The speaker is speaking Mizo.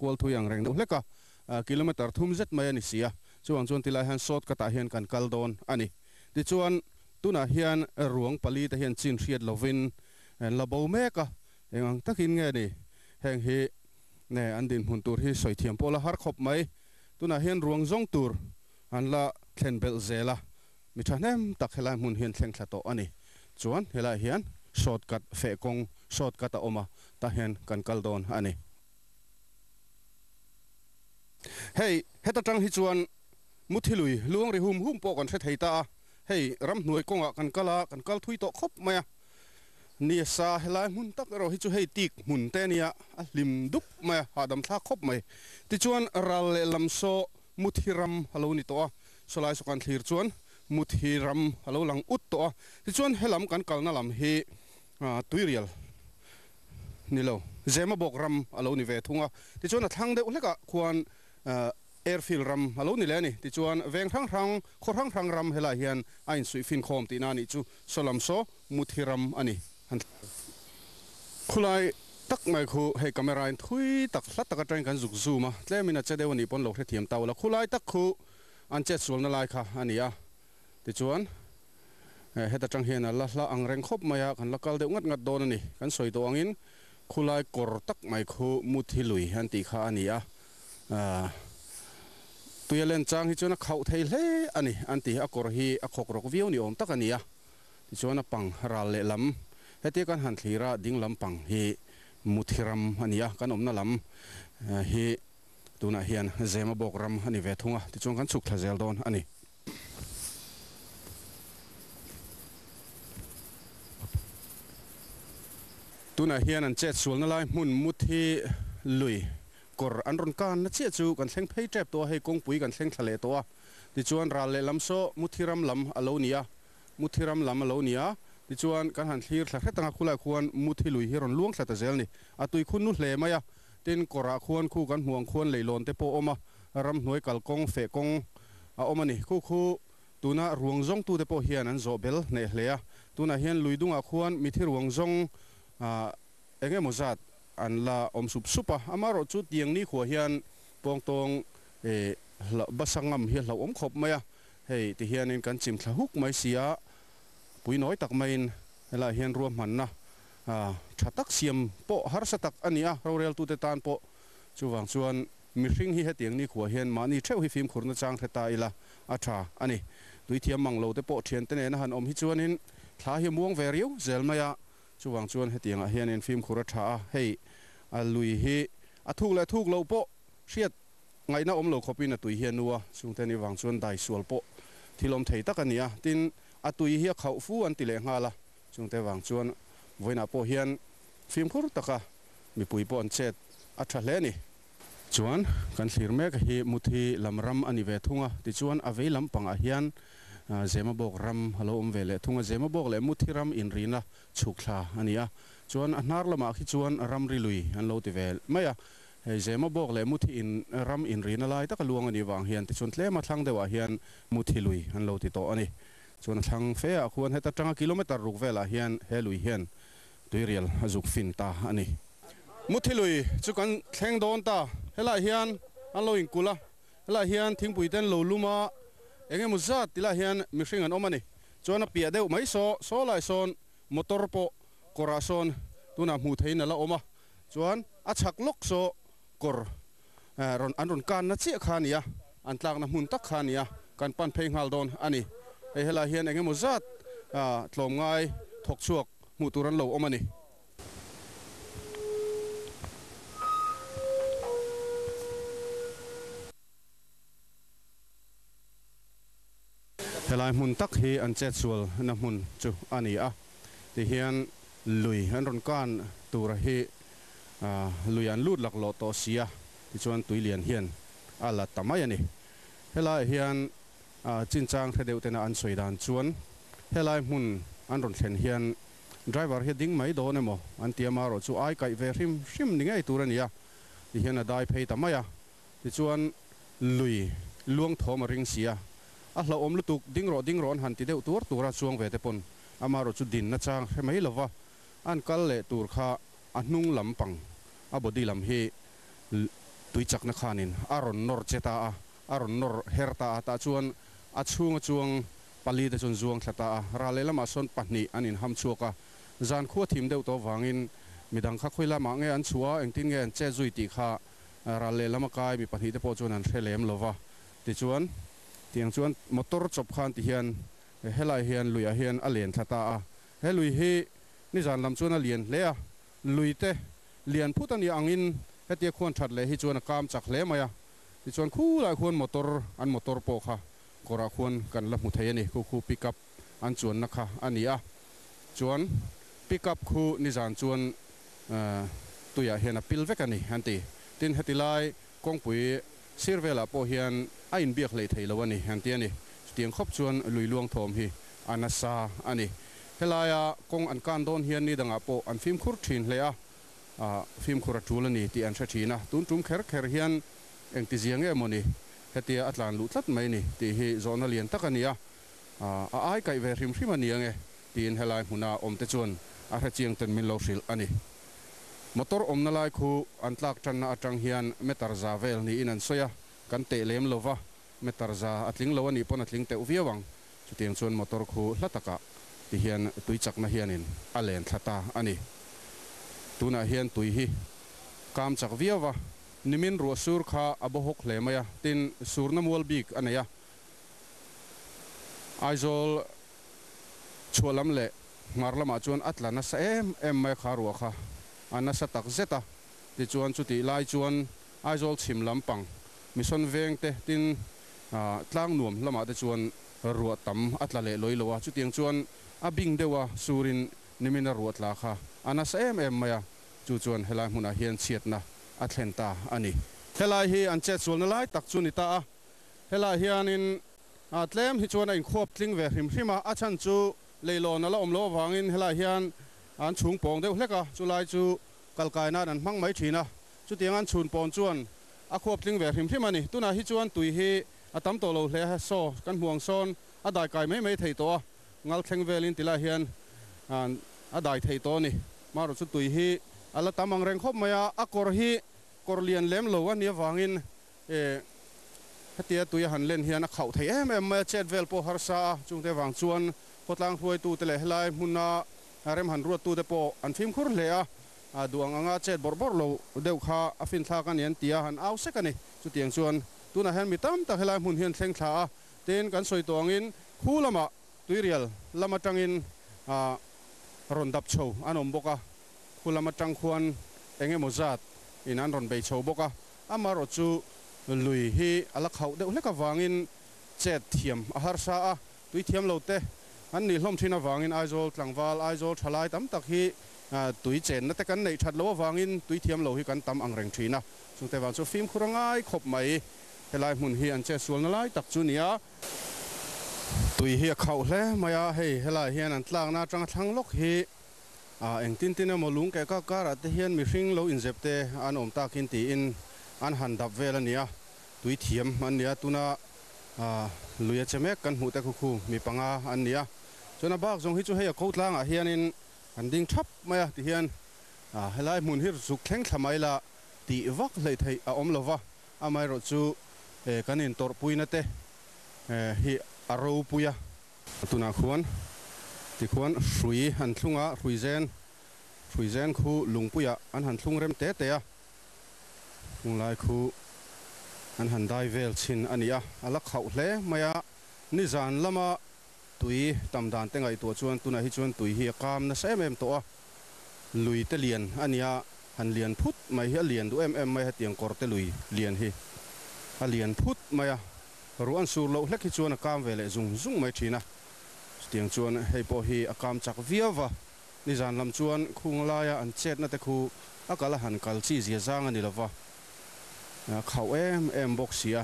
kual thui ang reng deuh hlek a, kilometre thum zet mai a ni si a, chuvang chuan tilai hian shortcut ah hian kan kal dawn a ni. Tichuan, tunah hian ruang pali te hian chin hriat lovin an la bo mek a, eng ang takin nge ni heng hi nge an dinhmun tur hi sawi thiam pawh la har khawp mai. Tunah hian ruang zawng tur an la thlen belh zel a, mi thahnem tak helai hmun hian thleng thla tawh a ni. Chuan helaiah hian shortcut feh kawng shortcut a awm a, tah hian kan kal dawn a ni. Hei heta tang hi chuan Muthilui luang ri hum hum pawh kan hre thei ta a, hei ramhnuai kawngah kan kal a, kan kal thui tawh khawp mai a. Ni sa helai hmun tak erawh hi chu hei tik hmun te ania, a hlim dup mai a, hahdam thlak khawp mai. Tichuan ral leh lam saw Muthi ram a lo ni tawh a, sawlai saw kan thlir chuan Muthi ram a lo lang ut tawh a. Tichuan helam kan kalna lam hi Tuirial ni lo, Zemabawk ram a lo ni ve thung a. Tichuan a thlang deuh hlekah khuan Airfield ram a lo ni leh a ni. Tichuan veng hrang hrang, khaw hrang hrang ram helaiah hian a insuih finkhawm tihna a nih chu Sawlam saw Muthi ram a ni. Han Khulai tak mai khu hei camera in thui tak hla tak atangin kan zuk zoom a, tlemin a che deuh a nih pawn lo hrethiam ta ula. Khulai tak khu an chetsualna lai kha a ni a. Tichuan heta tang hian a la hla ang reng khawp mai a, kan la kal deuh ngat ngat dawn a ni. Kan sawi tawh angin khulai kawr tak mai khu Muthi lui an tih kha a ni a. Tuia len chang hi chuan a khauh thei hle a ni an ti. A kawr hi a khawk rawk viau ni awm tak a ni a. Tichuan a pang ral leh lam hetia kan han thlir a, ding lam pang hi Muthi ram a ni a, kan awmna lam hi tunah hian Zemabawk ram a ni ve thung a, tichuan kan chhuk thla zel dawn a ni. Tunah hian an chet sualna lai hmun Muthi lui kawr an rawn kanna chiah chu kan thleng phei tep tawh a, hei kawngpui kan thleng thla leh tawh a, tichuan ral leh lam saw Muthi ram lam a lo ni a. Muthi ram lam a lo ni a, tichuan kan han thlir thla hret ang a, khulaiah khuan Muthi lui hi rawn luang thla ta zel a ni. A tui khun nu hle mai a, tin kawrah khuan khu kan hmuh ang khuan leihlawn te pawh a awm a, ramhnuai kalkawng, feh kawng a awm a ni. Khu khu tuna ruang zawng tute pawh hian an zawh bel hneh hle a, tunah hian lui dungah khuan mithi ruang zawng eng emaw zat an la awm sup sup a, amaherawh chu tiang nikhua hian pawngtawng basa ngam hi a hlauhawm khawp mai a. Hei ti hianin kan chim thla huk mai si a, pui nawi tak maiin helaiah hian ruahmanna tha tak siam pawh harsa tak a ni a, roreltute tan pawh. Chuvang chuan mihring hi hetiang nikhua hian mahni theuh hi fimkhurna chang hre ta ila a tha a ni. Tuithiam mang lo te pawh thiante nena han awm hi chuanin thla hi a muang ve riau zel mai a, chuvang chuan hetiangah hianin fimkhur a tha a, hei a lui hi a thuk leh thuk loh pawh hriat Ngaihna awm lo khawpin a tui hi a nu a, chungte ni vang chuan dai sual pawh thil awm thei tak a ni a, tin, a tui hi a khauh fu an ti leh nghal a, chungte vang chuan vawiinah pawh hian fimkhur taka mipui pawh an chet a tha hle a ni. Chuan kan thlir mek hi Muthi lam ram a ni ve thung a, tichuan a vei lam pangah hian Zemabawk ram a lo awm ve leh thung a, Zemabawk leh Muthi ram inrina chhuk thla a ni a, chuan a hnar lamah khi chuan ramri lui an lo ti ve mai a, Hei Zemabawk leh Muthi in ram inrina lai taka luang a nih vang hian tichuan tlema thlang deuhah hian Muthi lui an lo ti tawh a ni. Chuan a thlang fe ah khuan heta tanga kilometre ruk velah hian he lui hian tuirial a zuk fin ta a ni. Muthi lui chu kan thleng dawn ta. Helaiah hian an lo inkulh a, helaiah hian thingpui te an lo lum a, eng emaw zat tilaiah hian mihring an awm a ni. Chuan a piah deuh mai saw saw laiah sawn motor pawh kawrah sawn tunah hmuh theihin a la awm a. Chuan a chhak lawk saw kawr rawn an rawn kanna chiah kha a ni a, an tlakna hmun tak kha a ni a, kan pan phei nghal dawn a ni. Hei helaiah hian eng emaw zat tlawmngai thawk chhuak hmuh tur an lo awm a ni. Helai hmun tak hi an chetsual na hmun chu a ni a, tihian Lui an rawn kan tura hi lui an lut laklawh tawh si a, tichuan tui lian hian a la ta mai a ni. Helaiah hian chinchang hre deuh tena an sawi dan chuan helai hmun an rawn thlen hian driver hi a ding mai dawn emaw an ti a, marawh chu ai kaih ve hrim hrim ni ngei tur a ni a, tihian a dai phei ta mai a, tichuan lui luang thawm a ring si a, a hlauhawm lutuk ding rawh ding rawh an han ti deuh tuar tur a, chuang ve te pawn Amaherawh chu dinna chang hre mai lova an kal leh tur kha a hnung lam pang, a body lam hi tui chakna khanin a rawn nawr che ta a, a rawn nawr her ta a, tah chuan a chhunga chuang pali te chuan zuang thla ta a, ral lehlamah sawn pahnih an inham chhuak a, zan khua thim deuh tawh vangin midang kha khawi lamah nge an chhuah a, engtin nge an chet zui tih kha ral lehlam a kai mi pahnih te pawh chuan an hre lem lo va, tichuan tiang chuan motor chawp khan ti hian helai hian luiah hian a len thla ta a, he lui hi nizan lam chuan a lian hle a, lui te lian phut a nih angin hetia khuan that leh hi chuan a kam chak hle mai a, tichuan khulai khuan motor an motor pawh kha kawrah khuan kan la hmu thei a ni, khu khu pick up an chuanna kha a ni a, chuan pick up khu nizan chuan tuiah hian a pil vek a ni an ti, tin heti lai kawngpui sir velah pawh hian a inbiak hlei thei lo a ni an ti a ni, chutiang khawp chuan lui luang thawm hi a nasa a ni. Helaia kawng an kan dawn hian ni dangah pawh an fimkhur thin hle a, fimkhur a tul a ni tih an hre thin a, tun tum kher kher hian engtizia nge maw ni hetia a tlan luh tlat mai ni tih hi zawhna lian tak a ni a, a ai kaih ve hrim hrim a ni ange tiin helai hmuna awmte chuan a hre chiang ten min lo hrilh a ni. Motor awmna lai khu an tlak tanna atang hian meter za vel niin an sawi a, kan teh lem lova, meter za a tling lo a nih pawn a tling teuh viau ang. Chutiang chuan motor khu hla takah ti hian tui chakna hianin a len thla ta a ni. Tunah hian tui hi kam chak viau va, nimin ruah sur kha a baw hawk hle mai a, tin surna mual bik a nei a. Aizawl chhuah lam leh hmar lamah chuan a tla nasa em em mai a kha ruah kha a nasa tak zet a. Tichuan chutih lai chuan Aizawl chhim lampang Mission veng te tin tlang nuam lamah te chuan ruah tam a tla leh lawih lo a, chutiang chuan a bing deuh a surin nimin a ruah tla kha a nasa em em mai a, chu chuan helai hmunah hian chhiatna a thlen ta a ni. Helai hi an chetsualna lai tak chu ni ta a, helai hianin tlem hi chuan a inkhuap tling ve hrim hrim a, a chhan chu leilawn a la awm loh avangin helai hian an chhung pawng deuh hlek a, chulai chu kalkai nan an hmang mai thin a, chutiang an chhun pawn chuan A khuap tling ve hrim hrim a ni. Tunah hi chuan tui hi a tam tawh lo hle a, saw kan hmuh ang sawn a dai kai mai mai thei tawh a, ngal thleng velin ti lai hian a dai thei tawh a ni. Marawh chu tui hi a la tam ang reng khawp mai a, a kawr hi kawr lian lem lo a nih avangin hetia tui a han len hian a khauh thei em em mai a, chet vel pawh harsa a, chungte vang chuan khawtlang hruaitute leh helai hmuna rem han ruattute pawh an fimkhur hle a. A duh ang anga chet bawrh bawrh lo deuh kha a finthlak a ni an ti a, han au sek a ni. Chutiang chuan tunah hian mi tam tak helai hmun hian thleng thla a, tin kan sawi tawh angin khu lamah tuirial lam atangin rawn dap chho an awm bawk a, khu lam atang khuan eng emaw zat in an rawn bei chho bawk a, amaherawh chu lui hi a la khauh deuh hlek avangin chet thiam a harsa a, tui thiam lo te an nih hlawm thin avangin Aizawl tlangval, Aizawl thalai tam tak hi tui chenna te kan neih that loh avangin tui thiam lo hi kan tam ang reng thin a, chungte vang chu fimkhur a ngai khawp mai. Helai hmun hi an chetsualna lai tak chu nia. Tui hi a khauh hle mai a, hei helai hian an tlakna atanga thlang lawk hi engtin tin emaw lung keh kak karah te hian mihring lo inzep te an awm takin tiin an han dap vel a nia, tui thiam an nia tuna lui a che mek kan hmuh te khu khu mi panga an nia, chuan a bak zawng hi chu hei a ko tlangah hianin An ding thap mai a tihian helai hmun hi zuk thleng thla mai la tih vak hleih theih a awm lova, amaherawh chu kan intawrhpuina te hi a ropui a. Tunah khuan tikhuan hrui an thlung a, hruizen, hruizen khu lungpuiah an han thlung rem te te a, hunglai khu an han dai vel chhin a ni a, a la khauh hle mai a, nizan lama Tui tam dan te ngaihtuah chuan tunah hi chuan tui hi a kam nasa em em tawh a, lui te lian a nia, han lian phut mai hi a lian duh em em mai a, hetiang kawr te lui lian hi a lian phut mai a, ruah an sur loh hlek hi chuan a kam ve leh zung zung mai thin a, chutiang chuan hei pawh hi a kam chak viau va, nizan lam chuan khung laia an chetna te khu a kal a han kal chi zia zang a ni lova, a khauh em em bawk si a.